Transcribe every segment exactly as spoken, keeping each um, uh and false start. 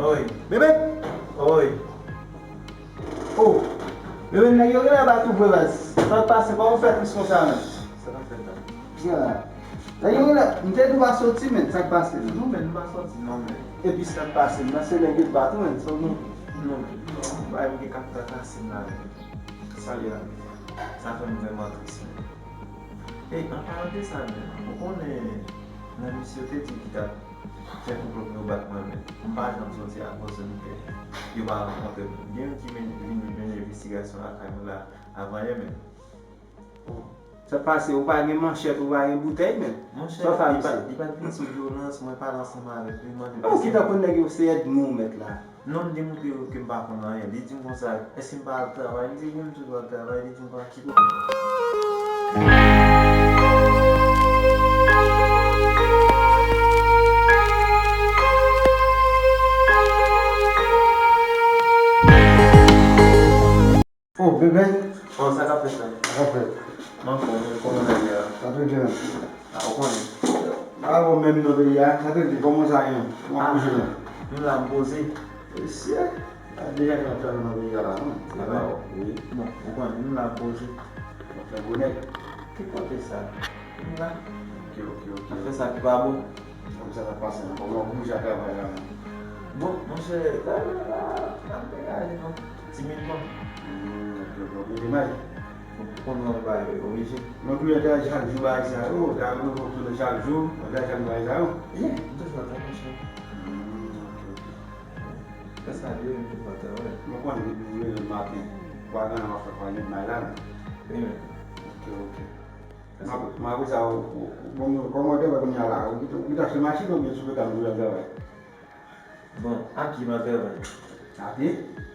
Oy. Bebe! Oy. Oh! Bebe, nèg yo genlè bat ou vre baz. Sa k pase? Kòman w fè tris konsa menm? Sa k ap fèt la? Byen la. Nèg yo genlè, m te di w pa soti menm. Sa k pase menm? Non, men, m pa soti non, men. Epi sa k pase? M nan se nèg yo t bat ou menm. Sa w gen? Non, men, non, bagay m gen k ap trakase m la menm. Sa li la menm. Sa fè m vrèman tris menm. Ey, an palan de sa menm, ou konnen nan misye yo te di ki t ap fè konplo pou yo bat mwen, men m pa janm soti akoz m pè yo pa rankontre m. Gen youn ki men- vin mennen envestigasyon lakay mwen la avan yè menm. Sa pase, ou pa gen manchèt, ou pa gen boutèy menm? Monchè, sa w fè a li pa, misye? Li pa t vin sou vyolans, mwen pale ansanm avèk li, mande. Ou ki tankou nèg yo se èdmi w mèt la. Non, m demontre yo ke m pa konn anyen. Li di m konsa, èske m pa al travay? M di wi, m toujou al travay. Li di m pa kite. Oh, bebe. Oh, sa k ap fèt la? Sa k ap fèt? M anfòm, men kòman nèg yo ye a? Sa trè byen menm. A, ou konnen. A, bon, menm nan peyi a, sa trè byen, kòman sa ye? Kòman pou jwe la? M la, m poze. Mesye, a deja gen anpil nan peyi a la, non? Wi. Bon, ou konnen, m la, m poze. Bon, fè gwo nèg. Ki kote sa? M la. Ok, ok, ok. Afè sa ki pa bon. Kòman sa t ap pase la? Kòman w bouje ak travay la menm? Bon, monchè, travay la, n ap degaje nou timidman. Hmm, ok, ok, ok, demaj. Bon, pou konnen yon bagay oblije. Mwen tou lè chak jou bagay sa yo, ta revoke tounen chak jou, mwen ta chak bagay sa yo. Yeah, m toujou ap travay, monchè. Hmm, ok, ok. Fè sa vye, m toujou ap travay. Mwen konnen depi w leve maten, kwa grann w ap fè kwa nèt may la menm. Wi, men. Ok, ok. M ap, m ap sa, ou, ou, ou, bon, kòman w te fè kounye a la? Ou kite, ou kite achte machin oubyen sou pye ka m toujou al travay? Bon, a pye m al travay. A pye?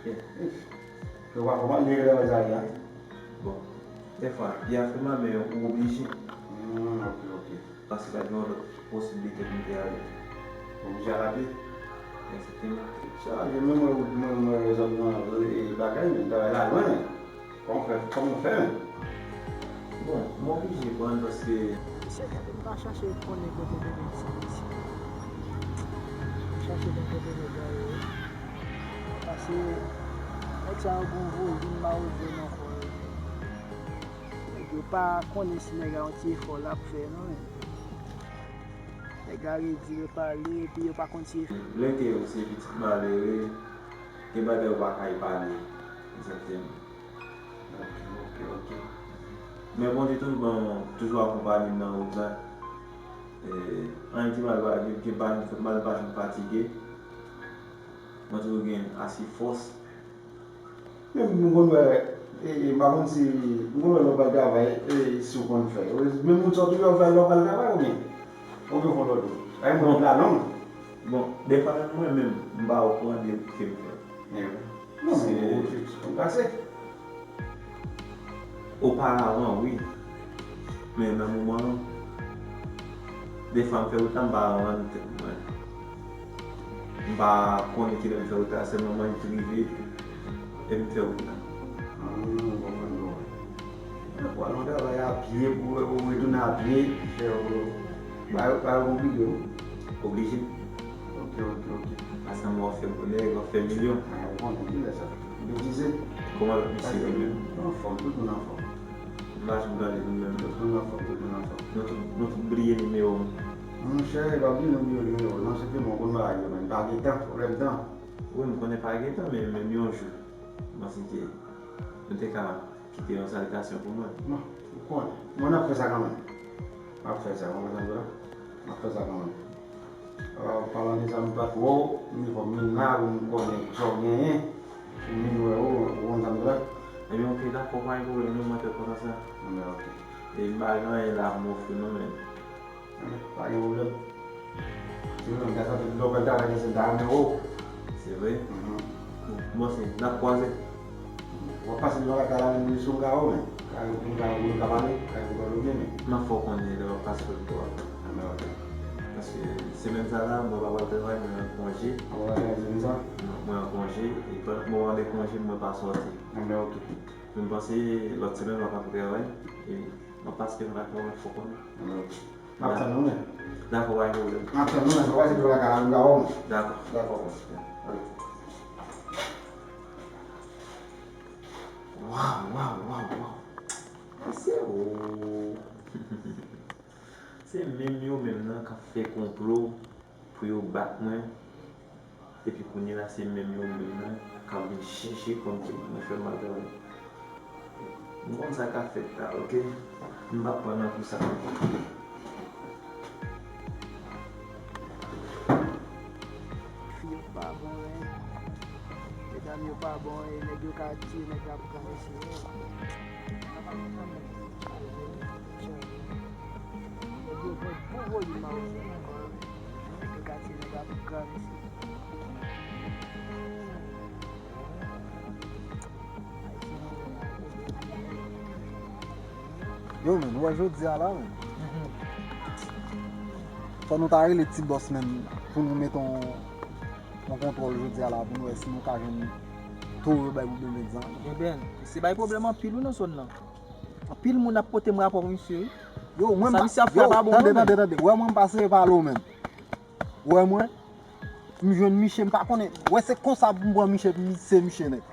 Wi. Eish. Yo pa kòman lè travay sa ye a? Bon, dèfwa, pye a fè mal, men ou oblije. Hmm, ok, ok. Paske pa t gen yon lòt posiblite pou m te ale. Oblije al a pye? Egzakteman. Sa, mwen, mwen, mwen, mwen, zòn nan, e, bagay, men travay la lwen, men. Kòman w fè, kòman w fè menm? Bon, m oblije pran l paske. Mesye, gade, m pa chache konnen kote bebe ti piti. M chache konn kote nèg la ye. Paske nèg sa yo gon volim mawozo nan kò yo. Nèg yo pa konnen si nèg la yon ti efò l ap fè, non, men. Nèg la redi yo pale, epi yo pa konn si efò. Lè ke ou se pitit malere, gen bagay ou pa ka epanye. Egzakteman. Ok, ok, ok. Men Bondye toujou ban, toujou akonpanye m nan wout la. E, anyen ki mal pa rive, ki pa, mal pa janm fatige. Mwen toujou gen ase fòs. Men m konn wè, e, e, m pa konn si, m konn wè lè w pral travay, e, si w konn fè. Menm wout sa w toujou ap fè lè w pral travay oubyen? Oubyen w fè lòt wout? Ay, mwen wout la long. Bon, dèfwa menm mwen menm, m pa okouran de wout ke m fè. Non, men se bon, ou te konn pase. Oparavan, wi. Men nan moman an, defwa m fè wout la, m pa rann tèt mwen. M pa konnen kilè m fè wout la, sèlman mwen ki rive, epi m fè wout la. Hmm, m konprann, m konprann. Pou al nan travay a pye, pou, pou retounen a pye, fè yo, ba yo, ba yo konplike, wi. Oblije. Ok, ok, ok. Paske w ap fè bonè, w ap fè milyon. A, ou konnen, m di sa. Betize. Kòman lòt mesye yo menm? Nou anfòm, tout moun anfòm. M pa janm tande nou menm. Tout moun anfòm, tout moun anfòm. Nou tout, nou tout bliye nimewo m. Monchè, e pa bliye nou bliye nimewo, non, se ke mwen konn bagay yo, men pa gen tan, pwoblèm tan. Wi, m konnen pa gen tan, men menm yon jou, m panse ke nou te ka kite yon salitasyon pou mwen. Non, ou konnen. Mwen ap fè sa kanmenm. M ap fè sa, ou konprann sa m di w la? M ap fè sa kanmenm. Euh, palan de sa, m pa twò, m di fò m vin la pou m konnen sa w genyen, pou m vin wè w, ou konn sa m di w la? Ebyen, oke, dakò, pa gen pwoblèm, non, mwen fè kontan sa. Ebyen, oke. E m pa gen anyen la pou m ofri w, non, men. Ebyen, pa gen pwoblèm. Si w menm, gad sa, tout lè w pral travay, se ta renmen wè w. Se vre? Mhm. Bon, se, n ap kwaze. W ap pase nan lakay la menm, si w ka wè w menm. Kay ou ka, ou ka pale, kay ou ka logye menm. M ap fè w konnen lè m ap pase kote w a. Anben, oke. Paske semèn sa la, mwen pa pral travay, mwen an konje. Ou pa pral travay semèn sa? Non, mwen an konje. E pandan mwen an konje, mwen pa sòti. Anben, oke. Men m panse lòt semèn, mwen ap travay. E m ap pase nan lakay w, m ap fè w konnen. Anben, oke. M ap tann ou, men. Dakò, pa gen pwoblèm. N ap tann nou, men sa pase pou lakay la, nou ka wè w. Dakò. Dakò, bòs. Waw, waw, waw, waw. Se ou. Se menm yo menm nan k ap fè konplo pou yo bat mwen. Epi kounye a la, se menm yo menm nan k ap vin chèche kòm ke mwen fè m mal travay. M konn sa k ap fèt la, oke? M p ap pran nan kou sa ankò. Fi yo pa bon, en. Medam yo pa bon, e nèg yo ka tiye nèg la pou granmesi. Nèg yo pran bon volim mawozo ankò, wi. Nèg yo ka tiye nèg la pou granmesi. Yo, men, ou wè jodi a la, men. Fò nou ta rele ti bòs, men, pou nou mete yon, yon kontwòl jodi a la, pou nou wè si nou ka jwenn towo yo bay pou Beben zan. Beben, se bay pwoblèm anpil, wi, nan zòn nan. Anpil moun ap pote m rapò pou misye, wi. Yo, mwen, sa misye ap fè a pa bon, tande, non, men. Tande, tande. Ou wè mwen, m pase pale w, men. Ou wè mwen, m jwenn Miche, m pa konnen. Wè, se konsa pou m pran Miche, pou m se Miche nèt.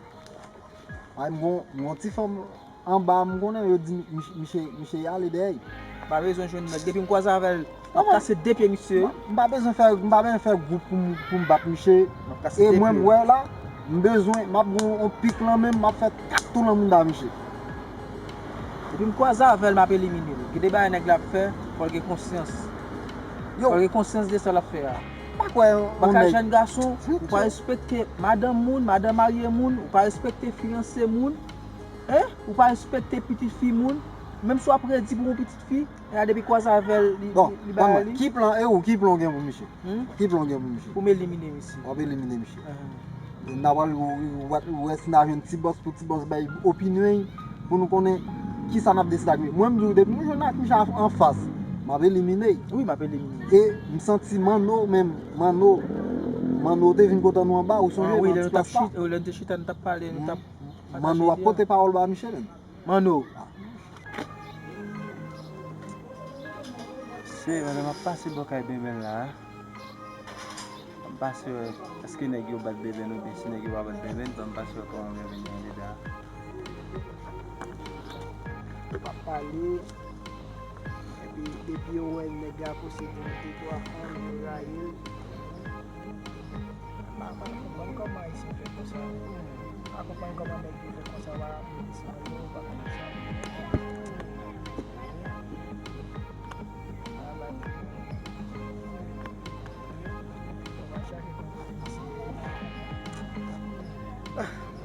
Ay, m gon, m gon ti fanm anba, m konnen yo di Mich-, Miche, Miche ale dèyè. M pa bezwen jwenn nèg. Depi m kwaze avè l, m ap kase de pye misye. M pa bezwen fè, m pa bezwen fè gwoup pou m, pou m bat Miche. M ap kase de pye. E mwen, m wè la, m bezwen, m ap gon yon pik lan men m, m ap fè kat tou lan mouda Miche. Depi m kwaze avè l, m ap elimine l. Gen de bagay nèg la ap fè, fò l gen konsyans. Yo. Fò l gen konsyans de sa l ap fè a. M pa kwè yon nèg. Antanke jèn gason, ou pa respekte madanm moun, madan marye moun, ou pa respekte fiyanse moun, en? Ou pa respekte pitit fi moun. Menm si w ap redi pou yon pitit fi, e a depi kwaze avè l, li, bon, li, li bay li. Ki plan, e ou, ki plan w gen pou Miche? Hmm? Ki plan w gen pou Miche? Pou m elimine misye. W ap elimine Miche. Ahan. N a pral, w, w, w, w wè si n a jwenn ti bòs pou ti bòs bay opinyon l, pou nou konnen kisa n ap deside ak li. Mwen, m di w, depi nou jwenn ak Miche anfas, m ap elimine l. Wi, m ap elimine l. E m santi Manno menm, Manno, Manno te vin kote nou anba, ou sonje, nan ti klas la? Wi, lè nou t ap chita, lè nou te chita, nou t ap pale, nou t ap pataje lide a. Manno ap pote pawòl ba Miche menm. Manno. Se, mwen menm ap pase bò kay Beben la. M ap pase wè, èske nèg yo bat Beben oubyen si nèg yo pa bat Beben, ban m pase wè kòman Beben ye andedan. M ap pale, epi depi yo wè nèg la posede yon de twa fanm, yo rayi l. M pa, m pa konprann kòman Ayisyen fè konsa. M pa konprann kòman nèg yo fè konsa, w ap ap di se Manno, w pa konn sa.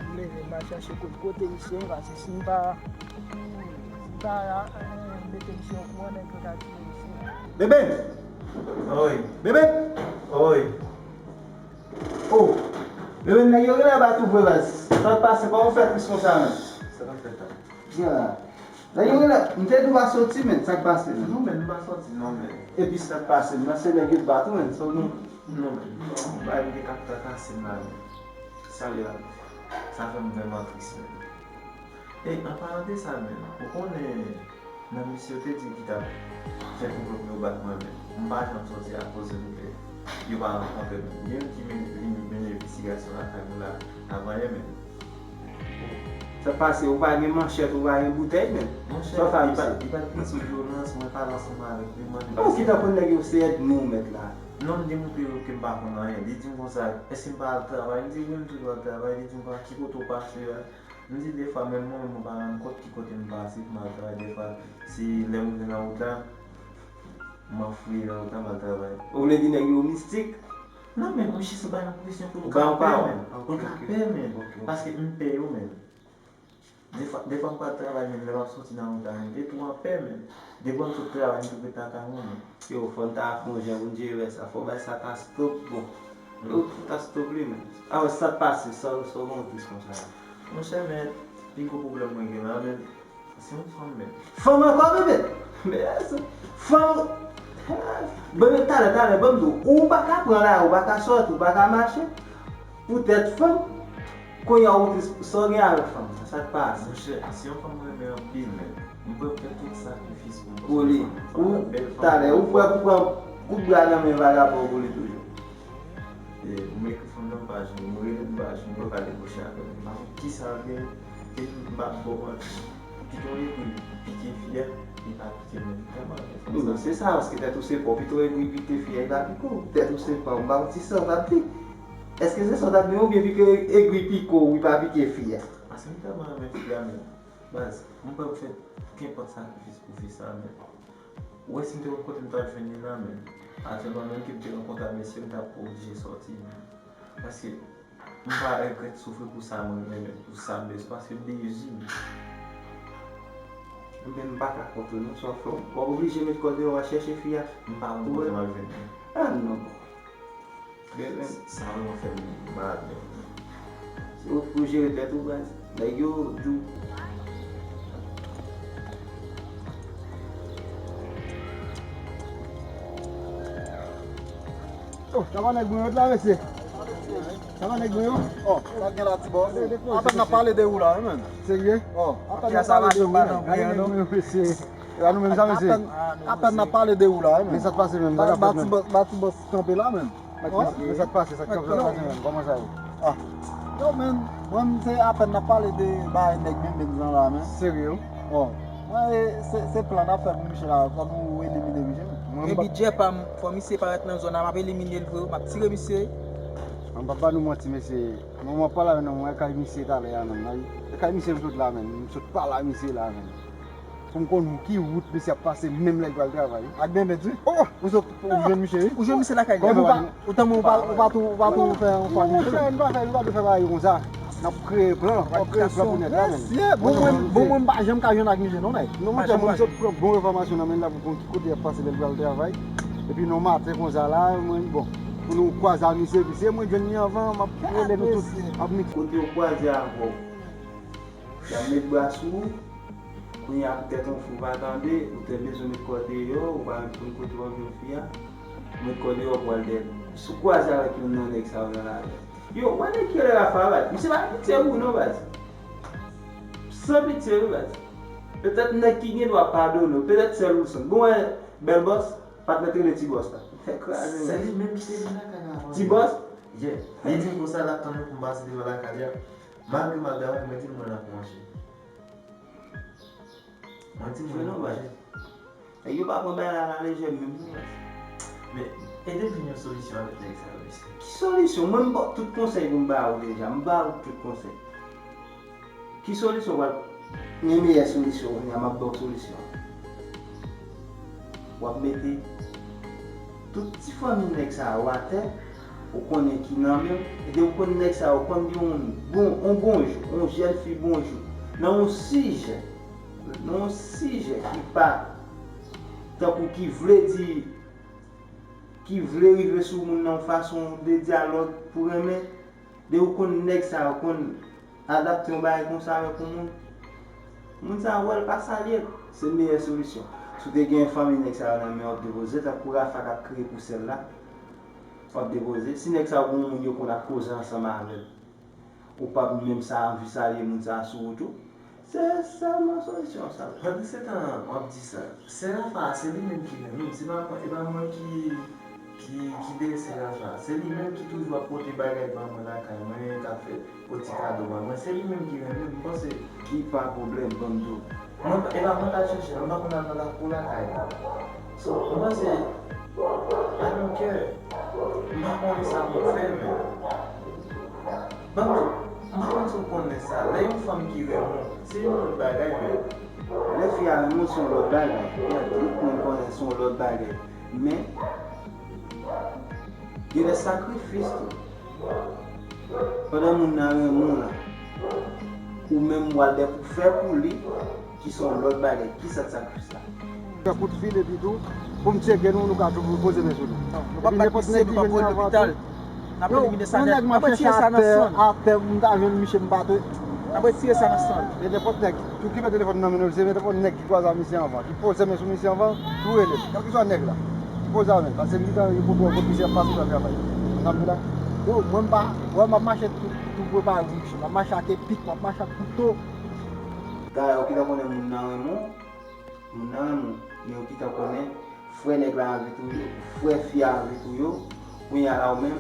M leve, m al chache kote kote misye, paske si m pa, si m pa, eh, mete misye okouran, nèg yo ka tiye misye. Beben! Wi. Beben! Wi. Oh! Beben, nèg yo genlè bat ou vre, baz. Sa k pase, kòman w fè tris konsa, menm? Sa k ap fèt la? Ya. Nèg yo genlè, m te di w pa soti, menm. Sa k pase, menm? Non, menm, m pa soti, non, menm. Epi sa k pase, menm? Nan se nèg yo t bat ou, menm. Sa w di? Non, menm. Non, bay m te k ap trakase m la, menm. Sa li a. Sa fè m vrèman tris, menm. E, an palan de sa, menm, ou konnen, nan misye yo te di ki t ap fè konplo pou yo bat mwen menm. M pa janm soti akoz yo te, yo pa rankontre menm. Gen youn ki mennen, vin mennen envestigasyon lakay nou la, avan yè menm. Sa pase, ou pa gen manchèt, ou pa gen boutèy menm. Monchè, sa w fè a misye? Li pa t, li pa t pran sou vyolans, mwen pale ansanm avèk li, mande. Ou ki tankou nèg yo se èdmi w mèt la. Non, m demontre yo ke m pa konn anyen. Li di m konsa, èske m pa al travay? M di wi, m toujou al travay. Li di m konsa, ki kote w pase a? M di defwa, menm mwen menm, mwen pa rann kont ki kote m pase pou m al travay. Defwa, se lè m rive nan wout la, m ap fouye nan wout la, m al travay. Ou vle di nèg yo mistik? Non, men mwen jis bay yon presyon pou l ka pè, men. Pou l ka pè, men. Paske m pè yo, men. Defwa, defwa m pral travay, men lè m ap soti nan wout la, men, e tou an pè, men. Depi m sot travay, m tou ret lakay mwen, men. Yo, fò n ta fè yon jan pou n jere sa. Fò bay sa ta stop, bon. Yo, fò ta stop li, men. A wè, sa t pase, sa, sa w gen tris konsa la. Monchè, men, pi gwo pwoblèm mwen gen la, men, se yon fanm, men. Fanm ankò, bebe? Men, fanm. Bebe, talè, talè, ban m di w, ou pa ka pran lari, ou pa ka sòti, ou pa ka mache. Poutèt fanm, kounye a ou tris, sa w gen avèk fanm sa, sa k pase? Monchè, se yon fanm mwen renmen anpil, men m prè pou fè tout sakrifis pou m. Pou li. Ou, talè, ou prè pou pran Kout bra nan men vagabon pou li toujou. E, ou m ekri fanm nan, m pa jwenn, m rele, m pa jwenn, yo pa debouche avè m. M pa konn kisa l gen, e m pa bon manti. Pito egri pike fi a, li pa pike mwen. Kòman fè sa? Non, se sa, paske tèt ou se pa w, pito egri pike fi a, li pa pike w. Tèt ou se pa w, m pa konn ti sa w t ap di. Èske se sa w t ap di, oubyen pito egri pike w, li pa pike fi a? Paske m tèlman renmen fi a, men, baz, m prè pou fè kenpòt sakrifis pou fi sa, men. Ou wè si m te konn kote m t ap jwenn li la, men. Aktyèlman, menm ke m te rankontre ak mesye, m t ap oblije sòti, men. Paske m pa regrèt soufri pou sa mwen renmen, pou sa m bezwen, paske m bezwen. Ebyen, m pa ka kont ou non, sa w fè w. W ap oblije met kò deyò, w al chèche fi a. M pa konn kote m ap jwenn li. Ah non, bon. Bebe, sa w fè m malad menm. Se ou pou jere tèt ou, baz. Nèg yo di w. Oh, sa pa nèg mwen yo la, mesye. Sa pa nèg mwen yo. Oh, sa gen la, ti bòs. Apèn n ap pale de ou la, wi, menm. Serye? Oh, apèn n ap pale de ou la, wi, menm. Gade nèg mwen yo, mesye. E pa nou menm sa, mesye. Apèn, apèn n ap pale de ou la, wi, menm. Men sa k pase menm, sa k ap fèt menm. Ba ti bòs kanpe la, menm. Men sa k pase, sa k ap pase menm, kòman sa ye? Ah. Yo, men, mwen, se apèn n ap pale de bagay nèg Benben zan la, men. Serye? Oh. Mwen, e, se, se plan n ap fè pou misye la, kòm ou elimine misye, men. Mwen, men bidjè pa m, fò misye parèt nan zòn nan, m ap elimine l vre, m ap tire misye. Mwen p ap ba nou manti, mesye. Mwen, mwen pale avè nou, mwen kay misye talè a, menm. E kay misye m sot la, menm. M sot pale a misye la, menm. Pou m konn ki wout misye ap pase menm lè l pral travay. Ak Benben tou? Oh! Ou sot, ou jwenn misye, wi? Ou jwenn misye lakay li? Kòm ou pa, ou tanmen ou pa, ou pa tou, ou pa tou fè yon fwa misye. Non, nou pa fè, nou pa tou fè bagay yo konsa. N ap kreye plan, w ap kreye plan pou nèg la, menm. Mesye, bon, mwen, bon, mwen, m pa janm ka jwenn ak misye, non, nèg. Non, monchè, mwen, m sot pran bon enfòmasyon nan men l la pou konn ki kote l ap pase lè l pral travay. Epi nan maten konsa la, mwen, bon, pou nou kwaze a misye, epi se mwen jwenn li anvan, m ap rele nou tout, m ap mixe. Kote yo kwaze avè w. Y ap met bra sou ou. Kounye a, poutèt yon fi w pa tande, ou te bezwen met kò deyò, ou pa konn kote w ap jwenn fi a. Met kò deyò pou al dèyè l. Si w kwaze avèk youn nan nèg sa yo nan lari a. Yo, wè nèg ki rele Rafa a, baz. Misye pa gen pitye pou ou non, baz. San pitye, wi, baz. Petèt nèg ki gen dwa padone w, petèt sèl Wilson. Bon, wè, bèl bòs, pa t mèt rele ti bòs la. Fè kraze, men. Se li menm ki te vin lakay la avan. Ti bòs? Yeah. Li di m konsa, l ap tann mwen pou m pase devan lakay li a. Malgre m ap travay, mwen di l mwen la pou manje. Mwen di l mwen la pou manje. Nèg yo pa pran bagay la alalejè menm non, baz. Men, ede m jwenn yon solisyon avèk nèg sa yo, mesye. Ki solisyon? Mwen, m ba w tout konsèy pou m ba ou deja. M ba ou tout konsèy. Ki solisyon w pral? Men meyè solisyon, kounye a m ap ba w solisyon. W ap mete tout ti fanmi nèg sa yo atè, ou konnen ki nan men w, e de ou konn nèg sa yo, ou konn gen yon bon, yon bonjou, yon jèn fi bonjou, nan yon sijè, nan yon sijè ki pa, tankou ki vle di, ki vle rive sou moun nan yon fason de dyalòg pou renmen, de ou konn nèg sa yo konn adapte yon bagay konsa avèk yon moun, moun sa yo wè l pa salye l. Se meyè solisyon. Si w te gen fanmi nèg sa yo nan men w, w ap depoze, tankou Rafa k ap kriye pou sèl la, w ap depoze. Si nèg sa yo gon moun yo konn ap koze ansanm avè l, ou p ap menm sa anvi salye moun sa sou wout ou. Se sèlman solisyon sa. Pandan se tan w ap di sa, sè Rafa a, se li menm ki renmen m. Se pa, e pa mwen ki, ki, ki dèyè sè Rafa a. Se li menm ki toujou ap pote bagay ban mwen lakay mwen, k ap fè poti kado ban mwen. Se li menm ki renmen m. M panse. Ki pa pwoblèm, ban m di w. Mwen, e pa mwen k al chèche l, mwen pa konn al nan lakou lakay li. So, mwen panse, I don't care. M pa konnen sa pou m fè, men. Ban m di w, m pa konn si w konnen sa. Lè yon fanm ki renmen w, se yon lòt bagay, men. Lè fi a renmen w, se yon lòt bagay. Tout moun konnen se yon lòt bagay. Men, gen de sakrifis tou. Pandan moun nan renmen w la, ou menm w al dèyè pou fè pou li, ki se yon lòt bagay. Ki sa k sakrifis la? Fè kout fil epi tou, pou m tcheke nou, nou ka tou poze men sou nou. Non, nou p ap bat misye, nou p ap voye l lopital. N ap elimine sa nèt. N ap retire sa nan san l. Atè, m ta jwenn misye, m pa te. N ap retire sa nan san l. E nenpòt nèg, tou ki pran telefòn nan men nou, se nenpòt nèg ki kwaze a misye anvan, ki poze men sou misye anvan, tou rele m. Kèlkeswa nèg la, ki poze a men l, paske m gentan gen kontwòl kot misye ap pase pral travay. Sa m di la? Yo, mwen m pa, wè m ap mache tou, tou prepare pou misye. M ap mache ak epik, m ap mache ak kouto. Dayè, ou gentan konnen moun nan renmen w. Moun nan renmen w, men ou gentan konnen, Frè nèg la anvi touye w, frè fi a anvi touye w, kounye a la ou menm,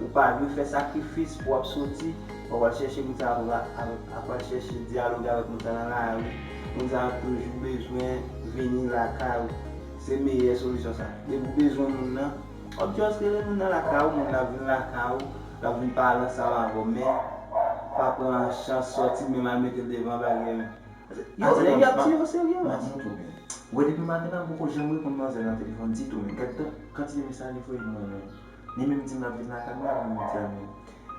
ou pa dwe fè sakrifis pou w ap soti, pou w al chèche moun sa a, pou w al, al, al chèche dyaloge avèk moun sa a nan lari. Moun sa a toujou bezwen vini lakay ou. Se meyè solisyon sa. Depi w bezwen moun nan, w ap just rele moun nan lakay ou, moun nan ap vin lakay ou, l ap vin pale ansanm avè w, men pa pran chans sòti menm al mete l devan baryè menm. Yo, nèg yo ap tiye w serye, man. Mwen tou byen. Wè, depi maten la, m poko janm reponn manzè nan telefòn ditou, men gad tan, kantite mesaj li voye mwen, men. Li menm di m l ap vin lakay mwen, mwen di a, men.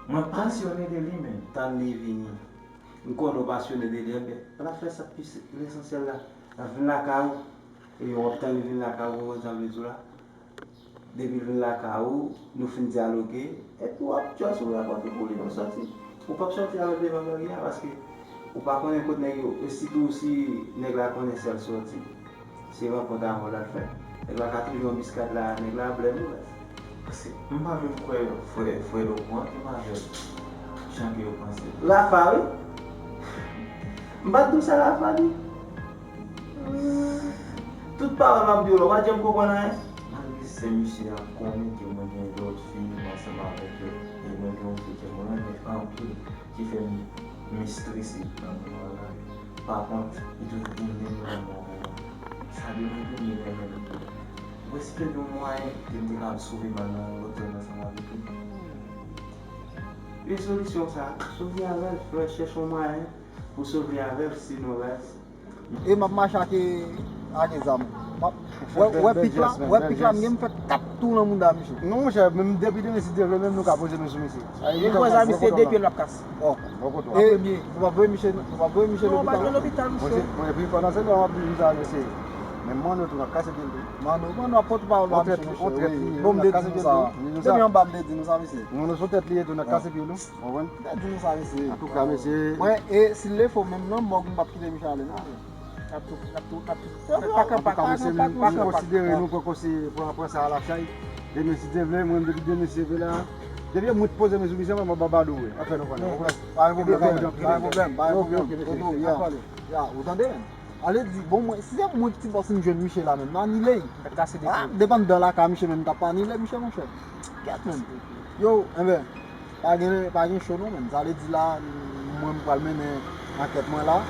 Mwen pasyone de li, men. Tann li vini. M konnen w pasyone de li, enben, l ap fè sa k pi lesansyèl la. L ap vin lakay ou. E w ap tann li vin lakay ou, konprann sa m vle di w la. Depi l vin lakay ou, nou fin dyaloge, epi w ap just ouvè pòt ou pou li, nou sòti. Ou p ap sòti avè l devan baryè a, paske ou pa konnen kot nèg yo, e sitou si nèg la konnen sèl sòti. Se rankont avè w l al fè. Nèg la ka toujou anbiskad la, nèg la blèm ou la. Paske m pa menm kwè frè, frè l okouran ke m avè l. Jan ke yo panse. Rafa, wi. M pa t di w sa Rafa di. Tout pawòl m ap di w la, ou pa t janm konprann anyen. Malgre sè misye a konnen ke mwen gen lòt fi, m ansanm avèk yo, e mwen gen yon fi ke mwen renmen anpil, ki fè m, m estrese nan moman la. Pa kont, li toujou gen menm lanmou pou mwen. Sa de mwen toujou renmen li tou. Ou wè si te gen yon mwayen ke m te ka al sove mal nan yon lòt zòn ansanm avèk li? Yon solisyon sa, sove avè l, frè, chèche yon mwayen pou sove avè l, sinon, baz. E m ap mache ak, ak zam. M ap, wè, wè pik la, wè pik la, m gen m fè kat tou nan mouda misye. Non, monchè, menm depi demen, si Dye vle, menm nou ka poze nou sou misye. Li kwè zam misye de pye l ap kase. Oh, bon kote. E nou p ap voye misye, nou p ap voye misye lopital. Non, pa gen lopital, misye. Epi pandan se tan, w ap di nou sa, mesye. Men Manno tou, n ap kase pye l tou. Manno, Manno ap pòte pawòl ba misye, monchè. Bon, m te di nou sa. Depi anba, m te di nou sa, mesye. Manno sou tèt li ye tou, n ap kase pye l tou. Ou konprann? Mwen di nou sa, mesye. Antouka, mesye. Mwen, e si l le fo, menm nan mòg, m p ap kite misye ale, non. N ap tou, n ap tou, n ap tou. Antouka, mesye, nou konsidere nou pran konsi, pran, pran sa a la chay. Demen, si Dye vle, mwen, depi demen, si Dye vle la, depi mwen poze men sou misye, mwen, mwen ba bado, wi. Anfen, nou konnen. Pa gen pwoblèm, pa gen pwoblèm, pa gen pwoblèm. Ok, ok, mesye. Ya, ou tande, menm? Ale di, bon, mwen, si se mwen ki ti bòs m jwenn misye la menm, m anile l. Mwen kase de pye. Ah, depandan lakay misye menm, m t ap anile misye, monchè. Kèt, menm. Yo, enben, pa gen, pa gen cho non, menm. Sa vle di la, mwen, m pral mennen ankèt mwen la.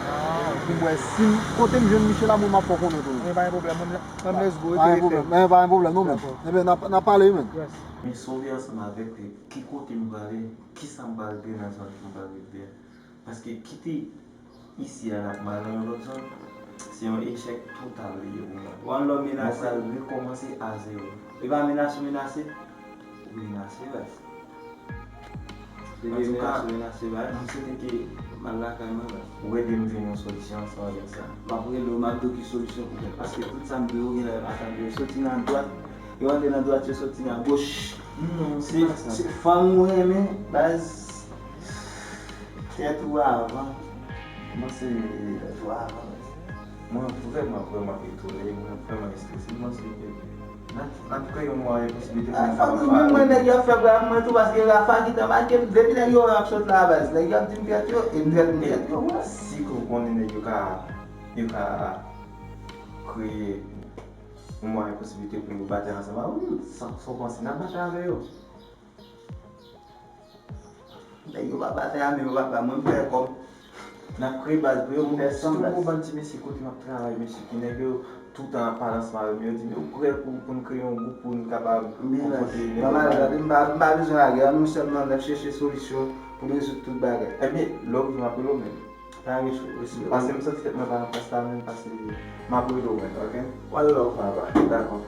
Ah, pou m wè si m, kote m jwenn misye la, mwen, m ap fè w konnen tou, menm. Men pa gen pwoblèm, mwen, mwen, let's go, pa gen pwoblèm, men pa gen pwoblèm non, menm. Dakò. Enben, n a, n a pale wi, menm. Yes. Men sove ansanm avèk li, ki kote m prale, kisa m pral gen nan zòn ke m pral rive. Paske kite isi a l ap mal nan yon lòt zòn, se yon echèk total li ye pou mwen. Wan lò menase. Mwen pral rekòmanse a zewo. E pa menase w menase? Ou menase, baz. Depi menase w menase, baz. Antouka, m swete ke m al lakay mwen, baz. Ou ede m jwenn yon solisyon ansanm avèk sa. M ap rele w, m ap di w ki solisyon pou fè. Paske tout sa m di w, genlè yo pa tande. Yo soti nan dwat, yo antre nan dwat, yo soti nan goch. Non, se pa sa. Se fanm ou renmen, baz. Tèt ou avan. Mwen se tèt ou avan. Mwen vrèman, vrèman etone, mwen vrèman estrese. M panse ke n ap, n ap kreye yon mwayen posiblite pou nou kapab pale. Menm mwen, nèg yo ap fè bra pou mwen tou, paske Rafa gentan make m. Depi nèg yo wè m ap sot la, baz, nèg yo ap di m trèt yo, e m trèt, m trèt yo, wi. Si ke w konnen nèg yo ka, yo ka kreye yon mwayen posiblite pou yo batay ansanm avè w, sa, sa w panse, n ap batay avè yo? Nèg yo pa batay a men yo papa, mwen m fè kòb. N ap kreye baz pou yo, m fè san baz. Sitou pou bann ti mesye kote m ap travay, mesye, ki nèg yo toutan ap pale ansanm avè m, yo di m yo prè pou, pou n kreye yon gwoup pou n kapab konfwonte nenpòt bagay. Gade, m pa, m pa bezwen lagè, nou sèlman n ap chèche solisyon pou n rezoud tout bagay. Ebyen, lè w vini m ap rele w menm. Pa gen cho, respè. Paske m santi tèt mwen pa nan plas la menm, paske m ap rele w menm, ok? One love, papa. Dakò.